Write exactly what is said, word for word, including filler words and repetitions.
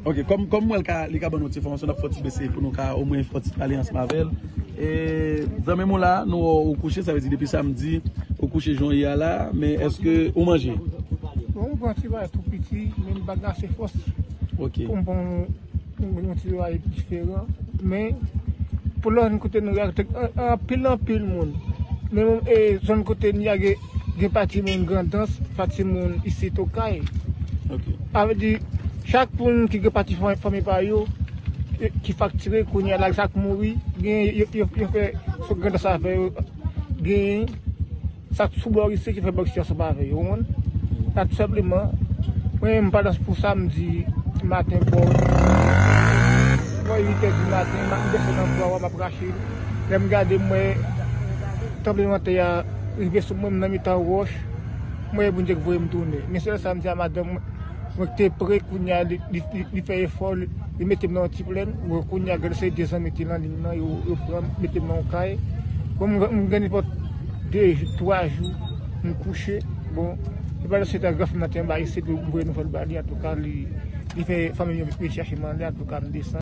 Ok, kòm kòm mwen li ka ban nou ti enfòmasyon, n ap fè yon ti bese pou nou ka omwen fè yon ti pale ansanm avè l. E zanmi m ou la, nou wè ou kouche, sa vle di depi samdi ou kouche jan w ye a la, men èske ou manje? Bon, mwen pran ti bagay tou piti, men m pa gen ase fòs Ok. Pou m pran yon ti bagay diferan. Men pou lòt kote nou ye, anpil anpil moun. Men e, zòn kote n ye a gen, gen pa timoun Grandans, pa timoun isit Okay. Ok. Sa vle di, chak moun ki gen pati fanmi pa yo, ki faktire kounye a la, sa k mouri, gen yo, yo, yo fè sou Grandans avè yo, gen sa k sou bò isit ki fè bò isit ansanm avè yo, ou konprann? Sa tou senpleman, mwen menm pandan pou samdi maten bò bò uit è di maten, m ap desann nan bwa a, m ap rache. Lè m gade, m wè tranblemanntè a rive sou mwen, m nan mitan wòch, m wè Bondye k voye m tounen. Men se lè sa m di a madanm mwen, mwen te pre kounye a, li, li, li, li fè efò, li, li mete m nan yon ti plèn. Bon, kounye a, gade se de zanmi ki nan liy nan, yo, yo pran m, mete m nan yon kay. Bon, m, m gen nenpòt de jou, twa jou, m kouche. Bon, se pandan se tan granfrè m nan te anba isit, m voye nouvèl ba li, antouka, li, li fè fanmi m yo vin chache m anlè, antouka, m desann.